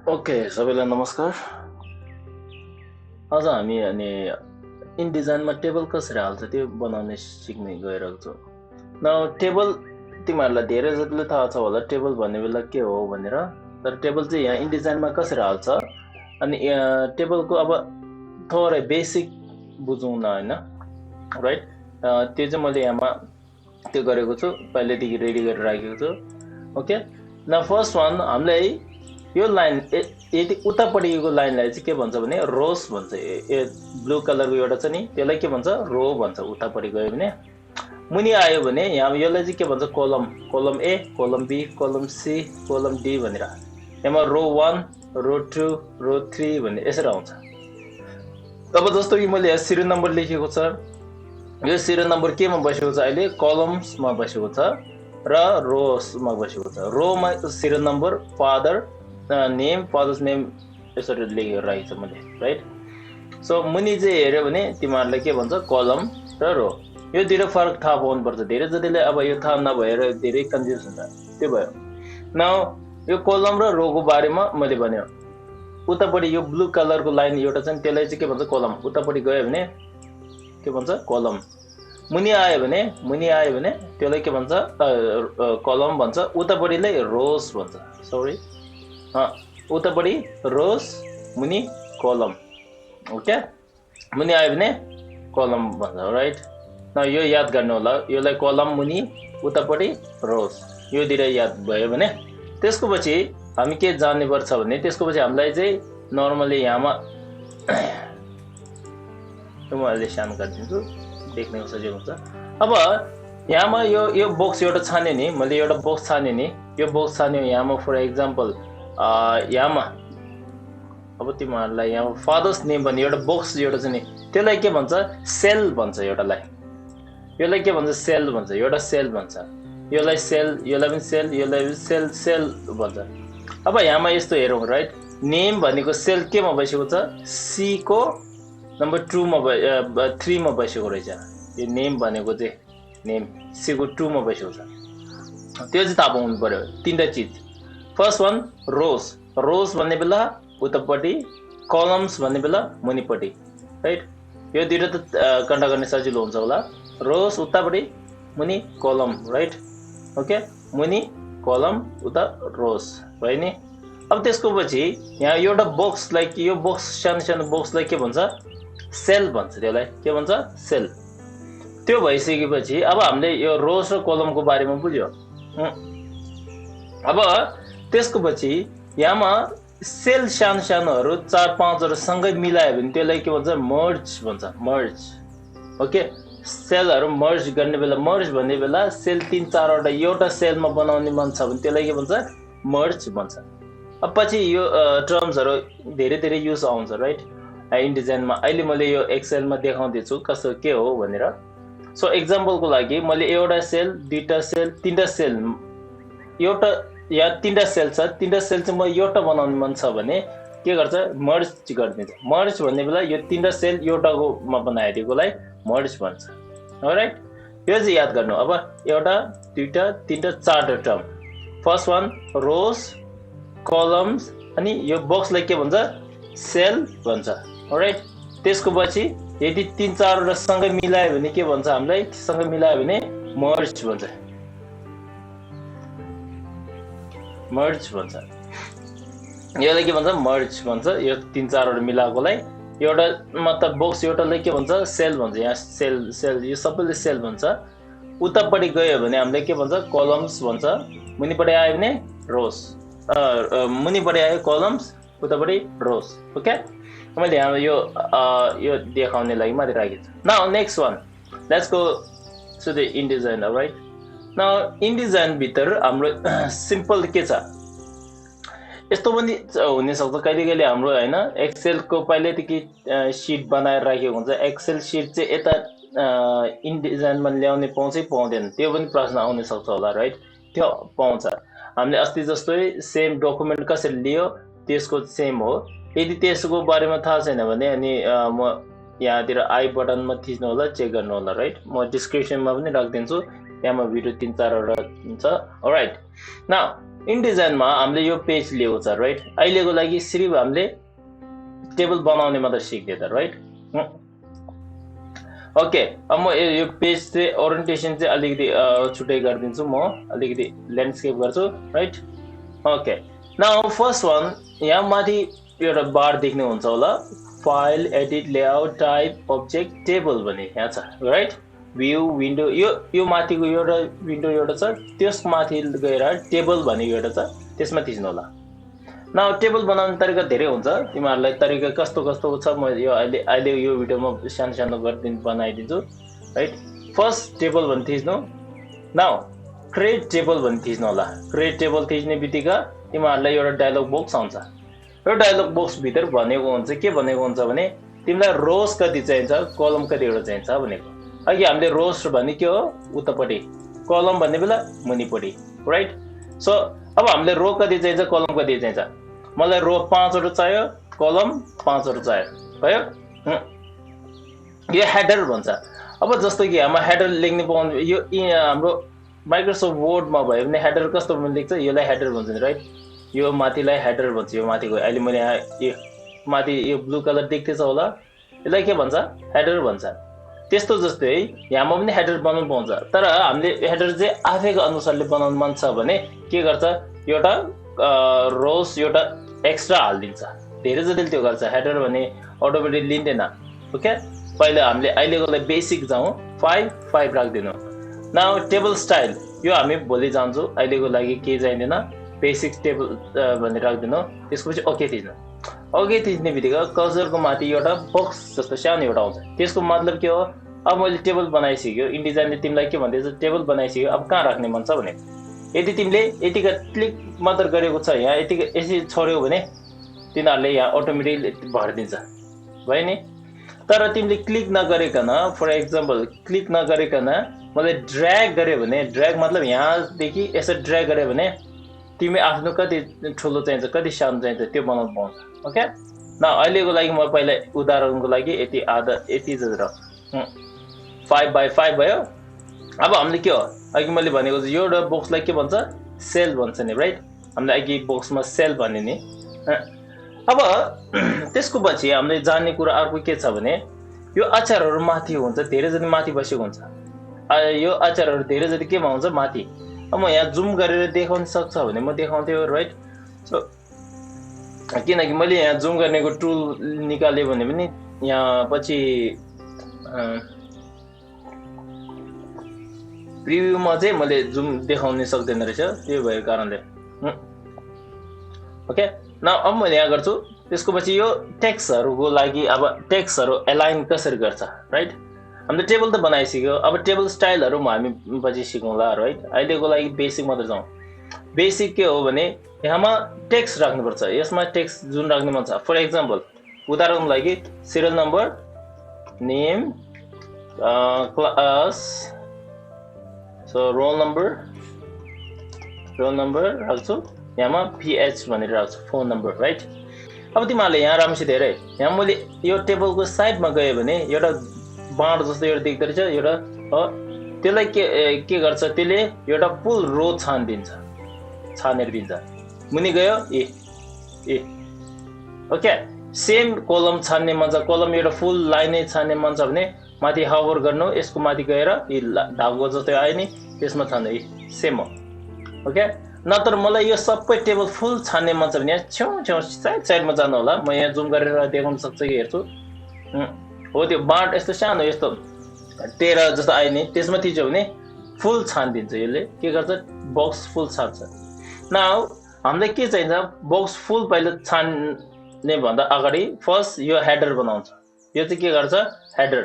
Okay सबैलाई नमस्कार। आज हामी अनि इनडिजाइनमा टेबल कसरी हाल्छ त्यो बनाउने सिक्ने गइरहेको छौँ। न टेबल तिमीहरूलाई धेरै जतिले थाहा छ होला टेबल भन्ने बेला के हो भनेर, तर टेबल चाहिँ यहाँ इनडिजाइनमा कसरी हाल्छ अनि टेबलको अब थोरै बेसिक बुझौँ न हैन, राइट? त्यो चाहिँ मैले यहाँमा त्यो गरेको छु, पहिलेदेखि रेडी गरेर राखेको छु। ओके, न फर्स्ट वान हामीलाई यो लाइन यदि उतापट्टिको लाइनलाई चाहिँ के भन्छ भने रोस भन्छ। ब्लू कलरको एउटा छ नि त्यसलाई के भन्छ, रो भन्छ। उतापट्टि गयो भने मुनि आयो भने यहाँ यसलाई चाहिँ के भन्छ, column. Column A, column B, column C, column D भनेर यहाँ रो 1, रो 2, रो 3 भन्ने यसरी आउँछ। अब जस्तो कि मैले यहाँ सिरियल नम्बर लेखेको छ, यो सिरियल नम्बर केमा बसेको छ अहिले, कलम्समा बसेको छ र रोसमा बसेको छ। Roma serial number, father name, father's name यसरी लेखेर राखेको छ मैले, राइट? सो मुनि चाहिँ हेऱ्यो भने तिमीहरूलाई के भन्छ, कलम र रो। यो दुईटा फरक थाहा पाउनुपर्छ। धेरै जतिले अब यो थाहा नभएर धेरै कन्फ्युज हुन्छ, त्यो भयो। न यो कलम र रोको बारेमा मैले भन्यो। उतापट्टि यो ब्लू कलरको लाइन एउटा छ नि त्यसलाई चाहिँ के भन्छ, कलम। उतापट्टि गयो भने के भन्छ, कलम। मुनि आयो भने त्यसलाई के भन्छ, कलम भन्छ। उतापट्टिलाई रोस भन्छ। सरी, उतापट्टि रोस, मुनि कलम। ओके, मुनि आयो भने कलम भन्छ, राइट? न यो याद गर्नु होला, योलाई कलम मुनि, उतापट्टि रोस, यो दुईटा याद भयो भने त्यसको पछि हामी के जान्ने पर्छ भने त्यसको पछि हामीलाई चाहिँ नर्मली यहाँमा म अहिले सानो गरिदिन्छु, देख्ने सजिलो हुन्छ। अब यहाँमा यो बक्स एउटा छाने नि, मैले एउटा बक्स छाने नि, यो बक्स छान्यो यहाँमा। फर एक्जाम्पल यहाँमा अब तिमीहरूलाई यहाँ फादर्स नेम भन्ने एउटा बक्स एउटा छ नि त्यसलाई के भन्छ, सेल भन्छ। एउटालाई यसलाई के भन्छ, सेल भन्छ। एउटा सेल भन्छ, यसलाई सेल, यसलाई पनि सेल, यसलाई पनि सेल, सेल भन्छ। अब यहाँमा यस्तो हेरौँ, राइट? नेम भनेको सेल केमा बसेको छ, सी को नम्बर 2 मा 3 मा बसेको रहेछ। यो नेम भनेको चाहिँ नेम सी को 2 मा बसेको छ। त्यो चाहिँ थाहा पाउनु पर्यो, तीनटा चिज। फर्स्ट वान रोस। रोस भन्ने बेला उतापट्टि, कलम्स भन्ने बेला मुनिपट्टि, राइट? यो दुईटा त कन्टा गर्ने सजिलो हुन्छ होला। रोस उतापट्टि, मुनि कलम, राइट? ओके, मुनि कलम, उता रोस भयो नि। अब त्यसको पछि यहाँ एउटा बक्सलाई, यो बक्स सानो सानो बक्सलाई के भन्छ, सेल भन्छ। त्यसलाई के भन्छ, सेल। त्यो भइसकेपछि अब हामीले यो रोस र कलमको बारेमा बुझ्यो। अब त्यसको पछि यहाँमा सेल सानो सानोहरू 4-5 सँगै मिलायो भने त्यसलाई के भन्छ, मर्ज भन्छ। मर्ज, ओके? सेलहरू मर्ज गर्ने बेला, मर्ज भन्ने बेला सेल 3-4 एउटा सेलमा बनाउने मन छ भने त्यसलाई के भन्छ, मर्ज भन्छ। अब पछि यो टर्म्सहरू धेरै धेरै युज आउँछ, राइट? इनडिजाइनमा अहिले मैले यो एक्सेलमा देखाउँदैछु कस्तो के हो भनेर। सो एक्जाम्पलको लागि मैले एउटा सेल, दुईटा सेल, तीनटा सेल, एउटा या तीनटा सेल छ, तीनटा सेल चाहिँ म एउटा बनाउनु मन छ भने के गर्छ, मर्ज गरिदिन्छ। मर्ज भन्ने बेला यो तीनटा सेल एउटाकोमा बनाइदिएकोलाई मर्ज भन्छ, राइट? यो चाहिँ याद गर्नु। अब एउटा, दुईटा, तीनटा, 4 टर्म। फर्स्ट वान रोस, कलम्स, अनि यो बक्सलाई के भन्छ, सेल भन्छ, राइट? त्यसको पछि यदि 3-4 सँगै मिलायो भने के भन्छ, हामीलाई सँगै मिलायो भने मर्ज भन्छ। मर्ज भन्छ, यसलाई के भन्छ, मर्ज भन्छ। यो 3-4 मिलाएकोलाई एउटा मतलब बक्स एउटालाई के भन्छ, सेल भन्छ। यहाँ सेल, सेल, यो सबैले सेल भन्छ। उतापट्टि गयो भने हामीले के भन्छ, कलम्स भन्छ। मुनिपट्टि आयो भने रोस, मुनिपट्टि आयो कलम्स, उतापट्टि रोस। ओके, मैले यहाँ यो देखाउने लागि मात्रै राखेको छु। Now next one, let's go to the InDesign, right? Now InDesign भित्र हाम्रो सिम्पल के छ, यस्तो पनि हुनसक्छ कहिले कहिले हाम्रो होइन, एक्सेलको पहिल्यैदेखि सिट बनाएर राखेको हुन्छ। एक्सेल सिट चाहिँ यता इनडिजाइनमा ल्याउने पाउँछै पाउँदैन, त्यो पनि प्रश्न आउन सक्छ होला, राइट? त्यो पाउँछ। हामीले अस्ति जस्तै सेम डकुमेन्ट कसरी लियो त्यसको सेम हो। यदि त्यसको बारेमा थाहा छैन भने अनि म यहाँतिर आई बटनमा थिच्नु होला, चेक गर्नु होला, राइट? म डिस्क्रिप्सनमा पनि राखिदिन्छु, यहाँमा भिडियो 3-4 हुन्छ, राइट? नाउ InDesign मा हामीले यो पेज लिएको छ राइट अहिलेको लागि सिर्फ हामीले टेबल बनाउने मात्र सिक्दै त राइट ओके अब म यो पेज चाहिँ ओरिएन्टेसन चाहिँ अलिकति छुट्टै गरिदिन्छु म अलिकति ल्यान्डस्केप गर्छु right okay now first one यहाँ माथि एउटा बार देख्नु हुन्छ होला file edit layout type object table भन्ने यहाँ छ राइट भ्यू विन्डो यो माथिको एउटा विन्डो एउटा छ त्यसको माथि गएर टेबल भन्ने एउटा छ त्यसमा थिच्नु होला नाउ टेबल बनाउने तरिका धेरै हुन्छ तिमीहरूलाई तरिका कस्तो कस्तो छ म यो अहिले यो भिडियोमा सानो सानो बनाइदिन्छु राइट फर्स्ट टेबल भन्ने थिच्नु नाउ क्रिएट टेबल भन्ने थिच्नु होला क्रिएट टेबल थिच्ने बित्तिकै तिमीहरूलाई एउटा डायलग बक्स आउँछ यो डायलग बक्स भित्र भनेको हुन्छ के भनेको हुन्छ भने तिमीलाई रोज कति चाहिन्छ कलम कतिवटा चाहिन्छ भनेको अघि हामीले रोज भन्ने के हो उतापट्टि कलम भन्ने बेला मुनिपट्टि राइट सो अब हामीले रो कति चाहिन्छ कलम कति चाहिन्छ मलाई रो 5 वटा चाहियो कलम 5 वटा चाहियो भयो यो हेडर भन्छ अब जस्तो कि हाम्रो हेडर लेख्ने पाउनु यो हाम्रो माइक्रोसफ्ट वर्डमा भयो भने हेडर कस्तो लेख्छ यसलाई हेडर भन्छ नि राइट यो माथिलाई हेडर भन्छ यो माथिको अहिले मैले यहाँ माथि यो ब्लू कलर देख्दैछ होला यसलाई के भन्छ हेडर भन्छ त्यस्तो जस्तै यहाँमा पनि हेडर बनाउनु पाउँछ तर हामीले हेडर चाहिँ आफैको अनुसारले बनाउनु मन छ भने के गर्छ एउटा रोज एउटा एक्स्ट्रा हालिदिन्छ धेरै जतिले त्यो गर्छ हेडर भने अटोमेटिक लिँदैन ओके पहिला हामीले अहिलेको लागि बेसिक जाउँ 5 राख्दिनु नाउ टेबल स्टाइल यो हामी भोलि जान्छौँ अहिलेको लागि के चाहिँदैन बेसिक टेबल भनेर राख्दिनु त्यसपछि ओके थिच्नु ओके थिच्ने बित्तिकै कर्सरको माथि एउटा बक्स जस्तो सानो एउटा आउँछ त्यसको मतलब के हो अब मैले टेबल बनाइसक्यो इन्डिजाइनले तिमीलाई के भन्दैछ टेबल बनाइसक्यो अब कहाँ राख्ने मन छ भने यदि तिमीले यतिका क्लिक मात्र गरेको छ यहाँ यतिका यसरी छोड्यौ भने तिनीहरूले यहाँ अटोमेटिकली भरिदिन्छ भयो नि तर तिमीले क्लिक नगरिकन फर एक्जाम्पल क्लिक नगरिकन मैले ड्र्याग गरे भने ड्र्याग मतलब यहाँदेखि यसरी ड्र्याग गरे भने तिमी आफ्नो कति ठुलो चाहिन्छ कति सानो चाहिन्छ त्यो बनाउनु पाउँछ ओके न अहिलेको लागि म पहिला उदाहरणको लागि यति आधा यति जति राख्छु 5x5 भयो अब हामीले के हो अघि मैले भनेको यो एउटा बक्सलाई के भन्छ सेल भन्छ नि राइट हामीले अघि बक्समा सेल भन्ने नि अब त्यसको पछि हामीले जान्ने कुरा अर्को के छ भने यो अक्षरहरू माथि हुन्छ धेरै जति माथि बसेको हुन्छ यो अक्षरहरू धेरै जति केमा हुन्छ माथि अब म यहाँ जुम गरेर देखाउन सक्छ भने म देखाउँथे राइट सो किनकि मैले यहाँ जुम गर्नेको टुल निकाल्यो भने पनि यहाँ पछि प्रिभ्यूमा चाहिँ मैले जुम देखाउन सक्दैन रहेछ त्यो भएको कारणले ओके न अब मैले यहाँ गर्छु त्यसको पछि यो टेक्स्टहरुको लागि अब टेक्स्टहरु एलाइन कसरी गर्छ राइट हामीले टेबल त बनाइसक्यो अब टेबल स्टाइलहरु हामी पछि सिकौँला राइट अहिलेको लागि बेसिक मात्र जाउँ बेसिक के हो भने यहाँमा टेक्स्ट राख्नु पर्छ यसमा टेक्स्ट जुन राख्नु मन छ फर एक्जाम्पल उदाहरणको लागि serial number name class so roll number राख्छु यहाँमा पीएच भनेर राख्छु फोन नम्बर राइट अब तिमीहरूले यहाँ राम्रोसित हेरे यहाँ मैले यो टेबलको साइडमा गए भने एउटा बाँड जस्तो एउटा देख्दै रहेछ एउटा त्यसलाई के गर्छ त्यसले एउटा फुल रो छानेर दिन्छ मुनि गयो ए ओके सेम कलम छान्ने मन छ कलम एउटा फुल लाइनै छान्ने मन छ भने माथि हवर गर्नु यसको माथि गएर धागो जस्तै आयो नि त्यसमा छान्नु सेम हो ओके नत्र मलाई यो सबै टेबल फुल छान्ने मन छ भने छेउ साइडमा जानु होला म यहाँ जुम गरेर देखाउन सक्छु कि हेर्छु हो त्यो बाँड यस्तो सानो यस्तो 13 जस्तो आयो नि त्यसमा थिच्यो भने फुल छानिदिन्छ यसले के गर्छ बक्स फुल छान्छ नाउ हामीलाई के चाहिन्छ बक्स फुल पहिला छान्ने भन्दा अगाडि फर्स्ट यो हेडर बनाउँछ यो चाहिँ के गर्छ हेडर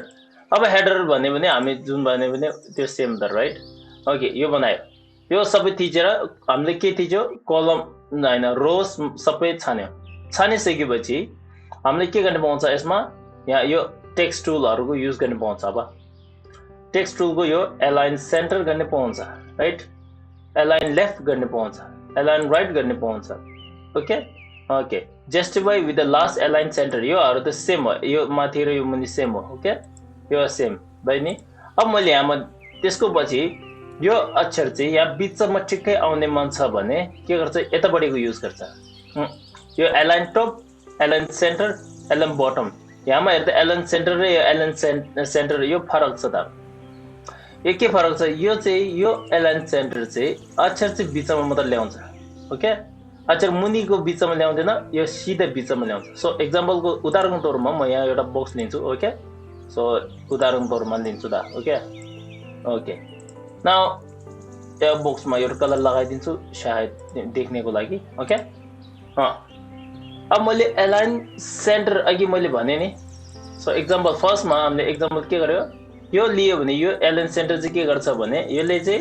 अब हेडर भन्ने भने हामी जुन भन्ने भने त्यो सेम त राइट ओके यो बनायो यो सबै थिचेर हामीले के थिच्यो कलम हैन रोज सबै छानिसकेपछि हामीले के गर्न पाउँछ यसमा यहाँ यो टेक्स्ट टुलहरुको युज गर्न पाउँछ अब टेक्स्ट टुलको यो एलाइन सेन्टर गर्न पाउँछ राइट एलाइन लेफ्ट गर्न पाउँछ एलाइन राइट गर्न पाउँछ okay justify with the last align center योहरु त सेम हो यो माथि र यो मुनि सेम हो ओके यो सेम भयो नि अब मैले यहाँ त्यसको पछि यो अक्षर चाहिँ यहाँ बिचमा ठिक्कै आउने मन छ भने के गर्छ यतापट्टिको युज गर्छ यो align top align center align bottom यहाँमा हेर्दा एलाइन सेन्टर र यो एलाइन सेन्टर यो फरक छ त यो के फरक छ यो चाहिँ यो एलाइन सेन्टर चाहिँ अक्षर चाहिँ बिचमा मात्र ल्याउँछ ओके अक्षर मुनिको बिचमा ल्याउँदैन यो सिधै बिचमा ल्याउँछ सो एक्जाम्पलको उदाहरणको तौरमा म यहाँ एउटा बक्स लिन्छु ओके सो उदाहरणको तौरमा लिन्छु त ओके ओके नाउ यो बक्समा एउटा कलर लगाइदिन्छु सायद देख्नेको लागि ओके अब मैले एलाइन सेन्टर अघि मैले भने नि सो एक्जाम्पल फर्स्टमा हामीले एक्जाम्पल के गर्यो यो लियो भने यो एलाइन सेन्टर चाहिँ के गर्छ भने यसले चाहिँ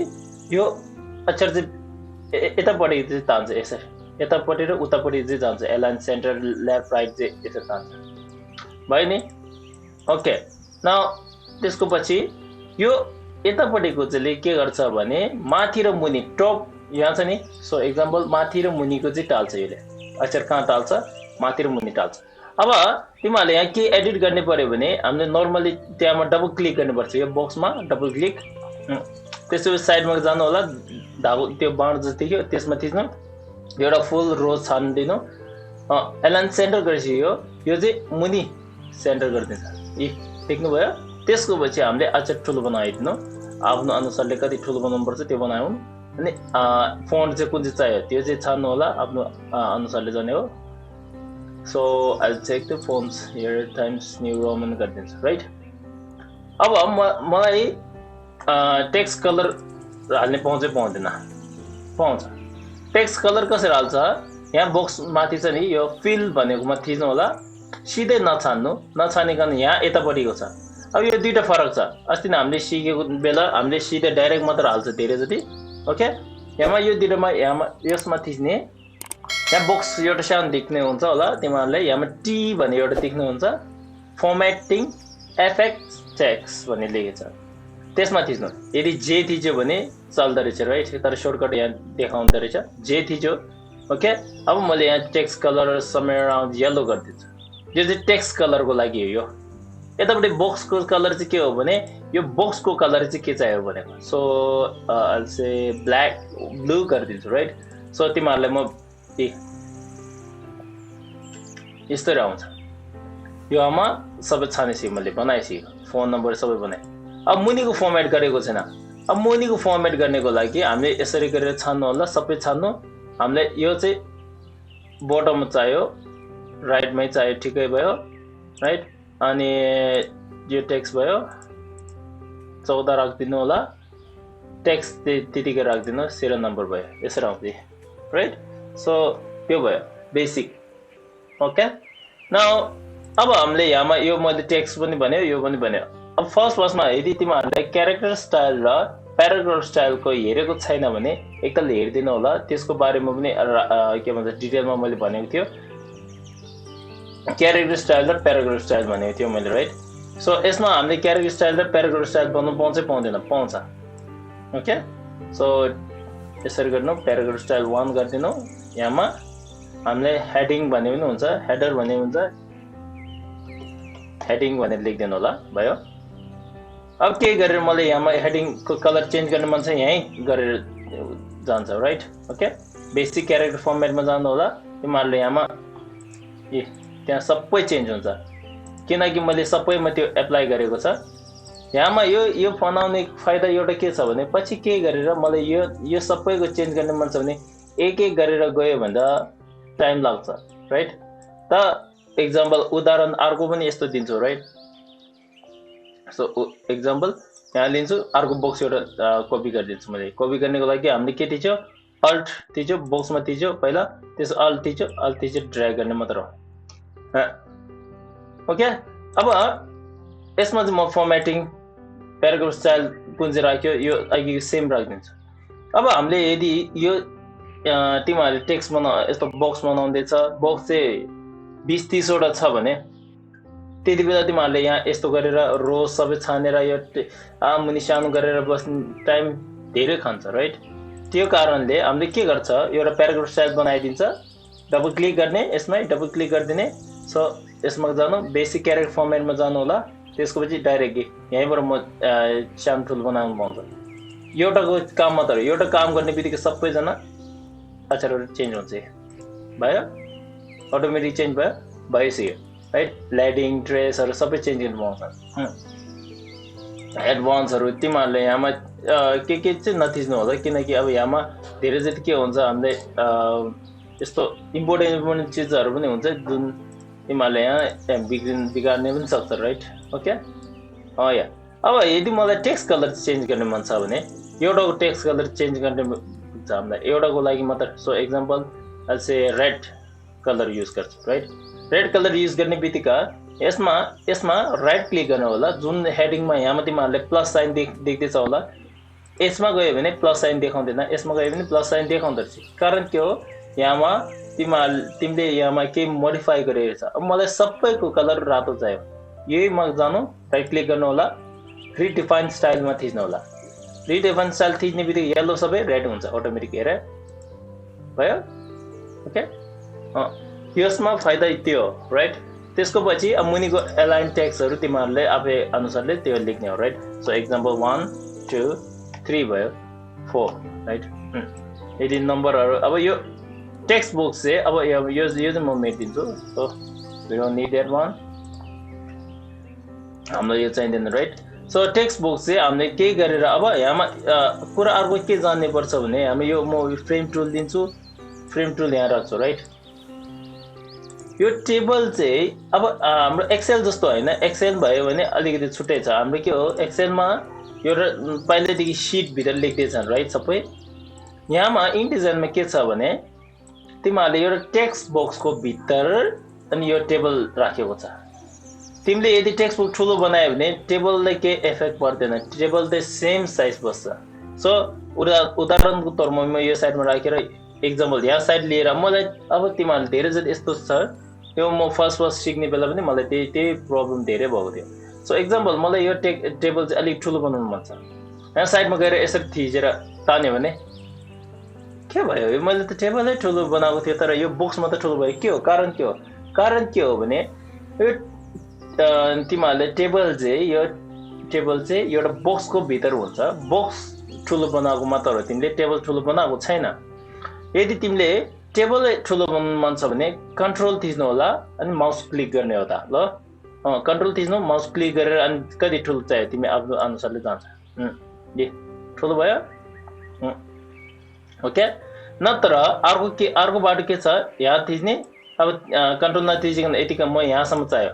यो अक्षर चाहिँ यतापट्टि चाहिँ तान्छ यसरी यतापट्टि र उतापट्टि चाहिँ जान्छ एलाइन सेन्टर लेफ्ट राइट चाहिँ यसरी तान्छ भयो नि ओके नाउ त्यसको पछि यो यतापट्टिको चाहिँ के गर्छ भने माथि र मुनि टप यहाँ छ नि सो एक्जाम्पल माथि र मुनिको चाहिँ टाल्छ यसले अक्षर कहाँ टाल्छ माथि र मुनि टाल्छ अब तिमीहरूले यहाँ के एडिट गर्ने पर्यो भने हामीले नर्मली त्यहाँमा डबल क्लिक गर्नुपर्छ यो बक्समा डबल क्लिक त्यसपछि साइडमा जानु होला धागो त्यो बाण जतिको त्यसमा थिच्नु एउटा फुल रो छानिदिनु एलाइन सेन्टर गरेपछि यो चाहिँ मुनि सेन्टर गरिदिन्छ यी देख्नुभयो त्यसको पछि हामीले अक्षर ठुलो बनाइदिनु आफ्नो अनुसारले कति ठुलो बनाउनु पर्छ त्यो बनायौँ अनि फोन्ट चाहिँ कुन चाहिँ चाहियो त्यो चाहिँ छान्नु होला आफ्नो अनुसारले जाने हो so I check the fonts here Times New Roman गरिदिन्छु राइट अब मलाई टेक्स्ट कलर हाल्ने पाउँदैन पाउँछ टेक्स्ट कलर कसरी हाल्छ यहाँ बक्स माथि छ नि यो फिल भनेकोमा थिच्नु होला सिधै नछानिकन यहाँ यतापट्टिको छ अब यो दुईटा फरक छ अस्ति नै हामीले सिकेको बेला हामीले सिधै डाइरेक्ट मात्र हाल्छ धेरै जति ओके यहाँमा यो दुईटामा यहाँमा यसमा थिच्ने यहाँ बक्स एउटा सानो देख्ने हुन्छ होला तिमीहरूले यहाँमा टी भन्ने एउटा देख्नु हुन्छ फर्मेटिङ एफेक्ट्स टेक्स्ट भन्ने लेखेको छ त्यसमा थिच्नु यदि जे थिच्यो भने चल्दो रहेछ राइट तर सर्टकट यहाँ देखाउँदो रहेछ जे थिच्यो ओके अब मैले यहाँ text colour somewhere around yellow गरिदिन्छु यो चाहिँ टेक्स्ट कलरको लागि हो यो यतापट्टि बक्सको कलर चाहिँ के हो भने यो बक्सको कलर चाहिँ के चाहियो भनेको so I say black blue गरिदिन्छु राइट सो तिमीहरूलाई म यस्तै आउँछ यो आमा सबै छानेछु मैले बनाएछु फोन नम्बर सबै बनाएँ अब मुनिको फर्मेट गरेको छैन अब मुनिको फर्मेट गर्नेको लागि हामीले यसरी गरेर छान्नु होला सबै छान्नु हामीले यो चाहिँ बटममा चाहियो राइटमै चाहियो ठिकै भयो राइट अनि यो टेक्स्ट भयो 14 राखिदिनु होला टेक्स्ट त्यतिकै राखिदिनु सिरियल नम्बर भयो यसरी आउँछ राइट सो यो भयो बेसिक ओके नाउ अब हामीले यहाँमा यो मैले टेक्स्ट पनि भन्यो यो पनि भन्यो अब फर्स्टमा यदि तिमीहरूले क्यारेक्टर स्टाइल र प्याराग्राफ स्टाइलको हेरेको छैन भने एकताल हेरिदिनु होला त्यसको बारेमा पनि के भन्छ डिटेलमा मैले भनेको थियो क्यारेक्टर स्टाइल र प्याराग्राफ स्टाइल भनेको थियो मैले राइट सो यसमा हामीले क्यारेक्टर स्टाइल र प्याराग्राफ स्टाइल बनाउनु पाउँदैन पाउँछ ओके सो यसरी गर्नु प्याराग्राफ स्टाइल 1 गरिदिनु यहाँमा हामीले हेडिङ भन्ने पनि हुन्छ हेडर भन्ने हुन्छ हेडिङ भनेर लेखिदिनु होला भयो अब के गरेर मैले यहाँमा हेडिङको कलर चेन्ज गर्ने मन छ यहीँ गरेर जान्छ राइट ओके बेसिक क्यारेक्टर फर्मेटमा जानु होला तिमीहरूले यहाँमा त्यहाँ सबै चेन्ज हुन्छ किनकि मैले सबैमा त्यो एप्लाई गरेको छ यहाँमा यो बनाउने फाइदा एउटा के छ भने पछि के गरेर मलाई यो सबैको चेन्ज गर्ने मन छ भने एक गरेर गयो भन्दा टाइम लाग्छ राइट त एक्जाम्पल उदाहरण अर्को पनि यस्तो दिन्छु राइट सो एक्जाम्पल यहाँ लिन्छु अर्को बक्स एउटा कपी गरिदिन्छु मैले कपी गर्नेको लागि हामीले के थिच्यो अल्ट थिच्यो बक्समा थिच्यो पहिला त्यसो अल्ट थिच्यो ड्र्याग गर्ने मात्र हो ओके अब यसमा चाहिँ म फर्मेटिङ प्याराग्राफ स्टाइल कुन चाहिँ राख्यो यो अघि सेम राखिदिन्छु अब हामीले यदि यो तिमीहरूले टेक्स्ट यस्तो बक्स बनाउँदैछ बक्स चाहिँ 20-30 वटा छ भने त्यति बेला तिमीहरूले यहाँ यस्तो गरेर रो सबै छानेर यो मुनि सानो गरेर बस्ने टाइम धेरै खान्छ राइट त्यो कारणले हामीले के गर्छ एउटा प्याराग्राफ स्टाइल बनाइदिन्छ डबल क्लिक गर्ने यसमै डबल क्लिक गरिदिने सो यसमा जानु बेसिक क्यारेक्टर फर्मेटमा जानु होला त्यसको पछि डाइरेक्टली यहीँबाट म सानो ठुलो बनाउनु पाउँछ एउटाको काम मात्र हो एउटा काम गर्ने बित्तिकै सबैजना अक्षरहरू चेन्ज हुन्छ भयो अटोमेटिक चेन्ज भयो भइसक्यो राइट ल्याडिङ ट्रेसहरू सबै चेन्ज गर्नु पाउँछ एडभान्सहरू तिमीहरूले यहाँमा के चाहिँ नथिच्नु होला किनकि अब यहाँमा धेरै जति के हुन्छ हामीले यस्तो इम्पोर्टेन्ट चिजहरू पनि हुन्छ जुन तिमीहरूले यहाँ बिगार्ने पनि सक्छ राइट ओके या अब यदि मलाई टेक्स्ट कलर चेन्ज गर्ने मन छ भने एउटाको टेक्स्ट कलर चेन्ज गर्ने छ हामीलाई एउटाको लागि मात्र सो एक्जाम्पल से रेड कलर युज गर्छु राइट रेड कलर युज गर्ने बित्तिकै यसमा राइट क्लिक गर्नु होला जुन हेडिङमा यहाँ तिमीहरूले प्लस साइन देख्दैछ होला यसमा गयो भने प्लस साइन देखाउँदैन यसमा गयो भने प्लस साइन देखाउँदो रहेछ कारण के हो यहाँमा तिमीले यहाँमा केही मोडिफाई गरेको छ अब मलाई सबैको कलर रातो चाहियो यही म जानु राइट क्लिक गर्नु होला रिडिफाइन स्टाइलमा थिच्नु होला रिडिफाइन स्टाइल थिच्ने बित्तिकै येलो सबै रेड हुन्छ अटोमेटिक हेरे भयो ओके यसमा फाइदा त्यो हो राइट त्यसको पछि अब मुनिको एलाइन टेक्स्टहरू तिमीहरूले आफै अनुसारले त्यो लेख्ने हो राइट सो एक्जाम्पल 1 2 3 भयो 4 राइट यदि नम्बरहरू अब यो टेक्स्ट बक्स चाहिँ अब यो चाहिँ म मेटिदिन्छु so we don't need that one हामीलाई यो चाहिँदैन राइट सो टेक्स्ट बक्स चाहिँ हामीले केही गरेर अब यहाँमा कुरा अर्को के जान्ने पर्छ भने हामी यो म फ्रेम टुल दिन्छु फ्रेम टुल यहाँ राख्छु राइट यो टेबल चाहिँ अब हाम्रो एक्सेल जस्तो हैन एक्सेल भयो भने अलिकति छुट्टै छ हाम्रो के हो एक्सेलमा यो पहिलेदेखि शीट भित्र लेख्दैछन् राइट सबै यहाँमा इनडिजाइनमा के छ भने तिमीहरूले एउटा टेक्स्ट बक्सको भित्र अनि यो टेबल राखेको छ तिमीले यदि टेक्स्ट बक्स ठुलो बनायो भने टेबलले के इफेक्ट पर्दैन टेबल चाहिँ सेम साइज बस्छ सो उदाहरणको तौरमा म यो साइडमा राखेर एक्जाम्पल यहाँ साइड लिएर मलाई अब तिमीहरूले धेरै जति यस्तो छ यो म फर्स्ट सिक्ने बेला पनि मलाई त्यही प्रब्लम धेरै भएको थियो सो एक्जाम्पल मलाई यो टेबल चाहिँ अलिक ठुलो बनाउनु मन छ यहाँ साइडमा गएर यसरी थिचेर तान्यो भने के भयो मैले त टेबलै ठुलो बनाएको थिएँ तर यो बक्स मात्र ठुलो भयो के हो कारण के हो भने यो तिमीहरूले टेबल चाहिँ एउटा बक्सको भित्र हुन्छ बक्स ठुलो बनाएको मात्र हो तिमीले टेबल ठुलो बनाएको छैन यदि तिमीले टेबल ठुलो बनाउनु मन छ भने कन्ट्रोल थिच्नु होला अनि माउस क्लिक गर्ने हो त ल कन्ट्रोल थिच्नु माउस क्लिक गरेर अनि कति ठुलो चाहियो तिमी आफ्नो अनुसारले जान्छ ए ठुलो भयो ओके नत्र अर्को बाटो के छ यहाँ थिच्ने अब कन्ट्रोल नथिचिकन यतिका म यहाँसम्म चाहियो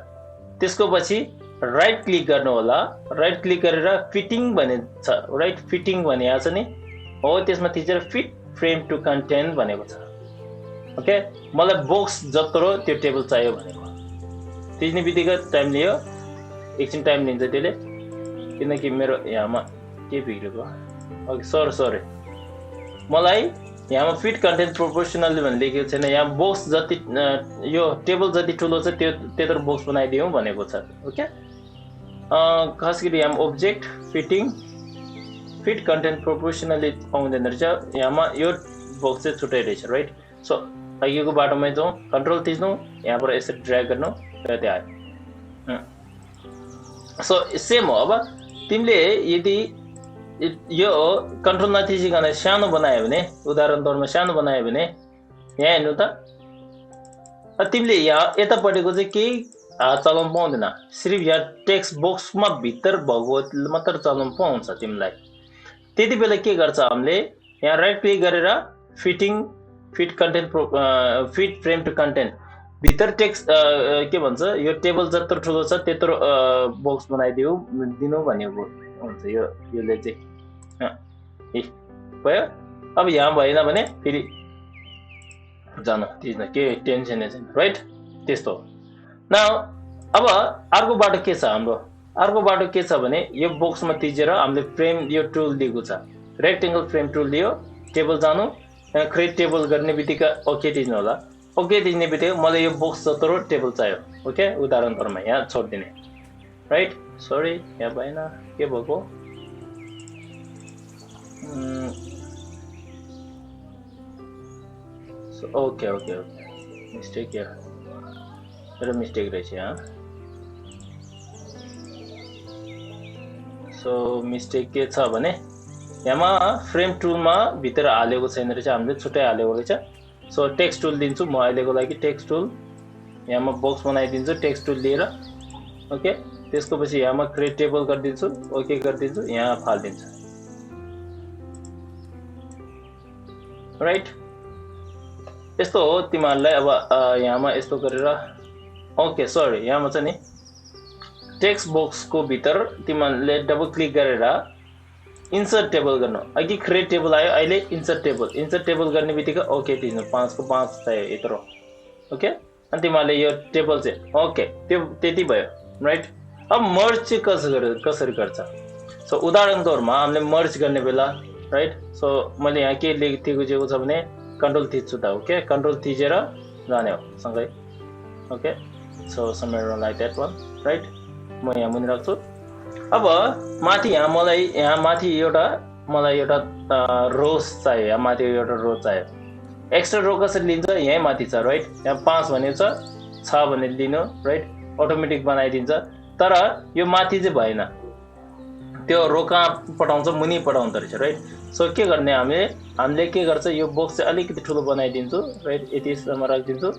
त्यसको पछि राइट क्लिक गर्नु होला राइट क्लिक गरेर फिटिङ भन्ने छ राइट फिटिङ भन्ने यहाँ छ नि हो त्यसमा थिचेर फिट फ्रेम टु कन्टेन्ट भनेको छ ओके मलाई बक्स जत्रो त्यो टेबल चाहियो भनेको थिच्ने बित्तिकै टाइम लियो एकछिन टाइम लिन्छ त्यसले किनकि मेरो यहाँमा के बिग्रेको ओके सरी मलाई यहाँमा फिट कन्टेन्ट प्रोपोर्सनली भन्ने लेखेको छैन यहाँ बक्स जति यो टेबल जति ठुलो छ त्यत्रो बक्स बनाइदिउँ भनेको छ ओके खास गरी यहाँ ओब्जेक्ट फिट कन्टेन्ट प्रोपोर्सनली पाउँदैन रहेछ यहाँमा यो बक्स चाहिँ छुट्टै रहेछ राइट सो अघिको बाटोमै जाउँ कन्ट्रोल थिच्नु यहाँबाट यसरी ड्र्याग गर्नु त्यो आयो सो सेम हो अब तिमीले यदि यो कन्ट्रोल नथिचिकन सानो बनायो भने उदाहरण तौरमा सानो बनायो भने यहाँ हेर्नु त तिमीले यहाँ यतापट्टिको चाहिँ केही हात चलाउनु पाउँदैन सिर्फ यहाँ टेक्स्ट बक्समा भित्र भएको मात्र चलाउनु पाउँछ तिमीलाई त्यति बेला के गर्छ हामीले यहाँ राइट क्लिक गरेर फिट फ्रेम टु कन्टेन्ट भित्र टेक्स्ट के भन्छ यो टेबल जत्रो ठुलो छ त्यत्रो बक्स दिनु भनेको हुन्छ योले चाहिँ भयो अब यहाँ भएन भने फेरि जानु थिच्न के टेन्सन छैन राइट त्यस्तो न अब अर्को बाटो के छ हाम्रो अर्को बाटो के छ भने यो बक्समा थिचेर हामीले फ्रेम यो टुल दिएको छ रेक्टेंगल फ्रेम टुल लियो टेबल जानु क्रिएट टेबल गर्ने बित्तिकै ओके थिच्नु होला ओके थिच्ने बित्तिकै मलाई यो बक्स जत्रो टेबल चाहियो ओके उदाहरण तौरमा यहाँ छोड्दिने राइट सरी यहाँ भएन के भएको ओके मिस्टेक मेरो मिस्टेक रहेछ यहाँ सो मिस्टेक के छ भने यहाँमा फ्रेम टुलमा भित्र हालेको छैन रहेछ, हामीले छुट्टै हालेको रहेछ। सो टेक्स्ट टुल दिन्छु म अहिलेको लागि। टेक्स्ट टुल यहाँमा बक्स बनाइदिन्छु टेक्स्ट टुल लिएर। ओके, त्यसको पछि यहाँमा क्रिएट टेबल गरिदिन्छु, ओके गरिदिन्छु, यहाँ फालिदिन्छु। राइट, यस्तो हो तिमीहरूलाई। अब यहाँमा यस्तो गरेर ओके सरी, यहाँमा चाहिँ नि टेक्स्ट बक्सको भित्र तिमीहरूले डबल क्लिक गरेर इन्सर्ट टेबल गर्नु। अघि क्रिएट टेबल आयो, अहिले इन्सर्ट टेबल। इन्सर्ट टेबल गर्ने बित्तिकै ओके थिच्नु, 5 को 5 चाहियो यत्रो। ओके, अनि तिमीहरूले यो टेबल चाहिँ ओके, त्यो त्यति भयो। राइट, अब मर्ज चाहिँ कसरी गर्छ? सो उदाहरण तौरमा हामीले मर्ज गर्ने बेला, राइट, सो मैले यहाँ के लेखिदिएको छ भने कन्ट्रोल थिच्छु त। ओके, कन्ट्रोल थिचेर जाने हो सँगै। Okay, so somewhere like that one. Right, म यहाँ मुनि राख्छु। अब माथि यहाँ यहाँ माथि मलाई एउटा रोज चाहियो, यहाँ माथि एउटा रो चाहियो। एक्स्ट्रा रो कसरी लिन्छ? यहीँ माथि छ। राइट, यहाँ 5 भनेको छ भनेर लिनु। राइट, अटोमेटिक बनाइदिन्छ। तर यो माथि चाहिँ भएन, त्यो रो कहाँ पठाउँछ? मुनि पठाउँदो रहेछ। राइट, सो के गर्ने हामीले के गर्छ? यो बक्स चाहिँ अलिकति ठुलो बनाइदिन्छु। राइट, यतिसम्म राखिदिन्छु।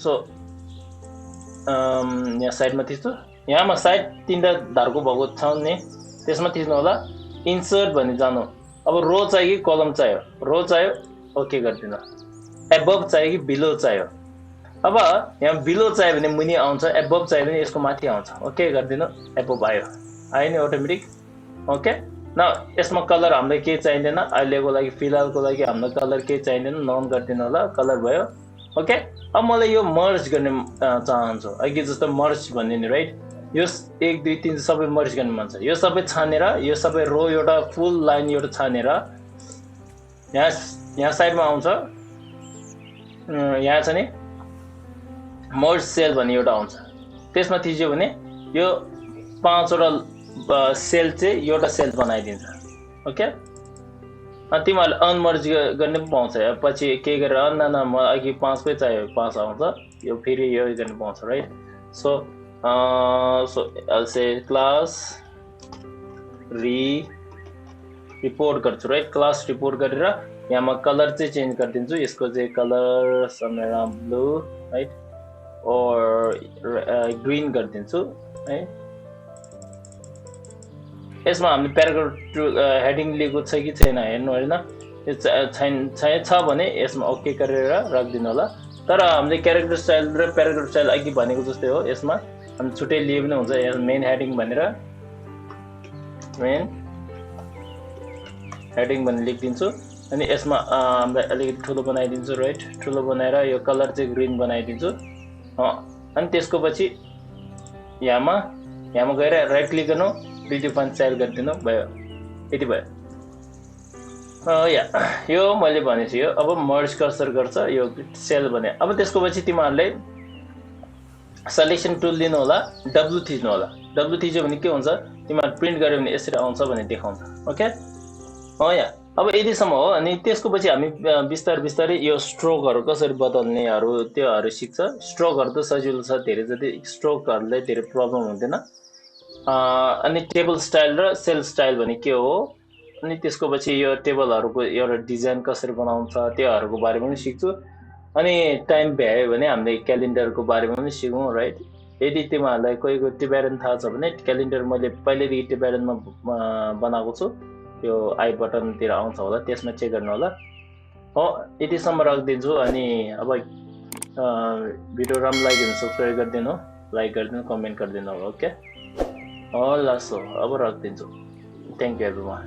सो यहाँ साइडमा थिच्छु। यहाँमा साइड 3टा धारको भएको छ नि, त्यसमा थिच्नु होला। इन्सर्ट भने जानु। अब रो चाहियो कि कलम चाहियो? रो चाहियो, ओके गरिदिनु। एबभ चाहियो कि बिलो चाहियो? अब यहाँ बिलो चाहियो भने मुनि आउँछ, एबभ चाहियो भने यसको माथि आउँछ। ओके गरिदिनु, एबभ आयो नि अटोमेटिक। ओके, न यसमा कलर हामीलाई केही चाहिँदैन अहिलेको लागि, फिलहालको लागि हामीलाई कलर केही चाहिँदैन, नन गरिदिनु होला। कलर भयो। ओके, अब मलाई यो मर्ज गर्ने चाहन्छु, अघि जस्तो मर्ज भन्ने नि। राइट, यो 1 2 3 सबै मर्ज गर्ने मन छ। यो सबै छानेर, यो सबै रो एउटा फुल लाइन एउटा छानेर यहाँ साइडमा आउँछ। यहाँ छ नि मर्ज सेल भन्ने एउटा आउँछ, त्यसमा थिच्यो भने यो 5वटा सेल चाहिँ एउटा सेल बनाइदिन्छ। ओके, अनि तिमीहरूले अनमर्ज गर्ने पनि पाउँछ। पछि के गरेर न म अघि 5 कै चाहियो, 5 आउँछ, यो फेरि यो गर्ने पाउँछ। Right, so I'll say class report गर्छु। राइट, क्लास रिपोर्ट गरेर यहाँमा कलर चाहिँ चेन्ज गरिदिन्छु। यसको चाहिँ कलर समवेयर ब्लू, राइट, और ग्रीन गरिदिन्छु। है, यसमा हामीले प्याराग्राफ हेडिङ लिएको छ कि छैन हेर्नु होइन। यो छ भने यसमा ओके गरेर राखिदिनु होला। तर हामीले क्यारेक्टर स्टाइल र प्याराग्राफ स्टाइल अघि भनेको जस्तै हो, यसमा हामी छुट्टै लिए पनि हुन्छ। यहाँ मेन हेडिङ भनेर मेन हेडिङ भनेर लेखिदिन्छु। अनि यसमा हामीलाई अलिकति ठुलो बनाइदिन्छु। राइट, ठुलो बनाएर यो कलर चाहिँ ग्रिन बनाइदिन्छु। अनि त्यसको पछि यहाँमा गएर राइट क्लिक गर्नु, रिडिफाइन स्टाइल गरिदिनु, भयो। यति भयो। यो मैले भनेछु। यो अब मर्ज कसरी गर्छ, यो सेल भने। अब त्यसको पछि तिमीहरूले सलेक्सन टुल लिनु होला, डब्लु थिच्नु होला। डब्लु थिच्यो भने के हुन्छ? तिमीहरू प्रिन्ट गर्यो भने यसरी आउँछ भने देखाउँछ। ओके, अब यतिसम्म हो। अनि त्यसको पछि हामी बिस्तारै यो स्ट्रोकहरू कसरी बदल्नेहरू त्योहरू सिक्छ। स्ट्रोकहरू त सजिलो छ, धेरै जति स्ट्रोकहरूले धेरै प्रब्लम हुँदैन। अनि टेबल स्टाइल र सेल स्टाइल भने के हो, अनि त्यसको पछि यो टेबलहरूको एउटा डिजाइन कसरी बनाउँछ त्योहरूको बारेमा पनि सिक्छु। अनि टाइम भ्यायो भने हामीले क्यालेन्डरको बारेमा पनि सिकौँ। राइट, यदि तिमीहरूलाई कोही टिब्यारन थाहा छ भने क्यालेन्डर मैले पहिल्यैदेखि टिब्यारनमा बनाएको छु, त्यो आई बटनतिर आउँछ होला, त्यसमा चेक गर्नु होला। यतिसम्म राखिदिन्छु। अनि अब भिडियो राम्रो लाग्यो भने सब्सक्राइब गरिदिनु, लाइक गरिदिनु, कमेन्ट गरिदिनु होला। ओके, हस्, अब राखिदिन्छु। Thank you everyone.